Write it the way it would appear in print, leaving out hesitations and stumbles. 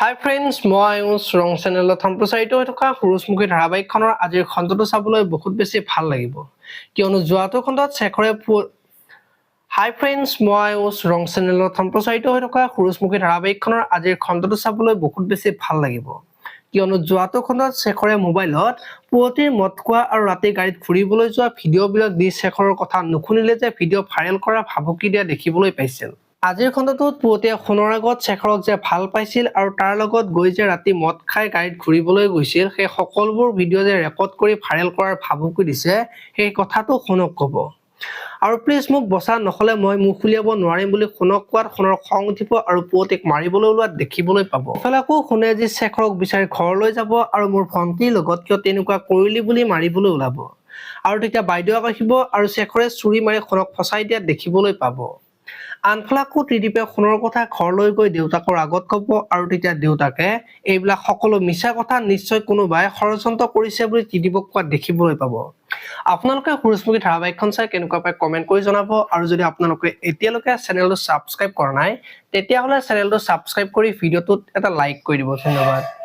হাই friends, মই আয়ুষ। ৰং চেনেলত সম্প্ৰচাৰিত হৈ থকা সূৰুযমুখী ধাৰাবাহিকখনৰ আজিৰ খণ্ডটো চাবলৈ বহুত বেছি ভাল লাগিব, কিয়নো যোৱাটো খণ্ডত শেখৰে হাই ফ্ৰেণ্ডছ, মই আয়ুষ। ৰং চেনেলত সম্প্ৰচাৰিত হৈ থকা সূৰুযমুখী ধাৰাবাহিকখনৰ আজিৰ খণ্ডটো চাবলৈ বহুত বেছি ভাল লাগিব, কিয়নো যোৱাটো খণ্ডত শেখৰে মোবাইলত পুৱতিৰ মদ খোৱা আৰু ৰাতি গাড়ীত ঘূৰিবলৈ যোৱা ভিডিঅ'বিলাক দি শেখৰৰ কথা নুশুনিলে যে ভিডিঅ' ভাইৰেল কৰাৰ ভাবুকি দিয়া দেখিবলৈ পাইছিল। আজিৰ খণ্ডটোত পুৱতিয়ে সোণৰ আগত শেখৰক যে ভাল পাইছিল আৰু তাৰ লগত গৈ যে ৰাতি মদ খাই গাড়ীত ঘূৰিবলৈ গৈছিল, সেই সকলোবোৰ ভিডিঅ' যে ৰেকৰ্ড কৰি ভাইৰেল কৰাৰ ভাবুকি দিছে, সেই কথাটো সোণক ক'ব আৰু "প্লিজ মোক বচা, নহ'লে মই মুখ উলিয়াব নোৱাৰিম" বুলি সোণক কোৱাত সোণৰ খং উঠিব আৰু পুৱতিক মাৰিবলৈ ওলোৱাত দেখিবলৈ পাব। ইফালে আকৌ সোণে আজি শেখৰক বিচাৰি ঘৰলৈ যাব আৰু "মোৰ ভণ্টিৰ লগত কিয় তেনেকুৱা কৰিলি" বুলি মাৰিবলৈ ওলাব আৰু তেতিয়া বাইদেউ আহিব আৰু শেখৰে চুৰি মাৰি সোণক ফচাই দিয়াত দেখিবলৈ পাব। আনফালে আকৌ ত্ৰিদীপে সোণৰ কথা ঘৰলৈ গৈ দেউতাকৰ আগত ক'ব আৰু তেতিয়া দেউতাকে এইবিলাক সকলো মিছা কথা, নিশ্চয় কোনোবাই ষড়যন্ত্ৰ কৰিছে বুলি ত্ৰিদীপক কোৱাত দেখিবলৈ পাব। আপোনালোকে সূৰুযমুখী ধাৰাবাহিকখন চাই কেনেকুৱা পায় কমেণ্ট কৰি জনাব আৰু যদি আপোনালোকে এতিয়ালৈকে চেনেলটো ছাবস্ক্ৰাইব কৰা নাই, তেতিয়াহ'লে চেনেলটো ছাবস্ক্ৰাইব কৰি ভিডিঅ'টোত এটা লাইক কৰি দিব। ধন্যবাদ।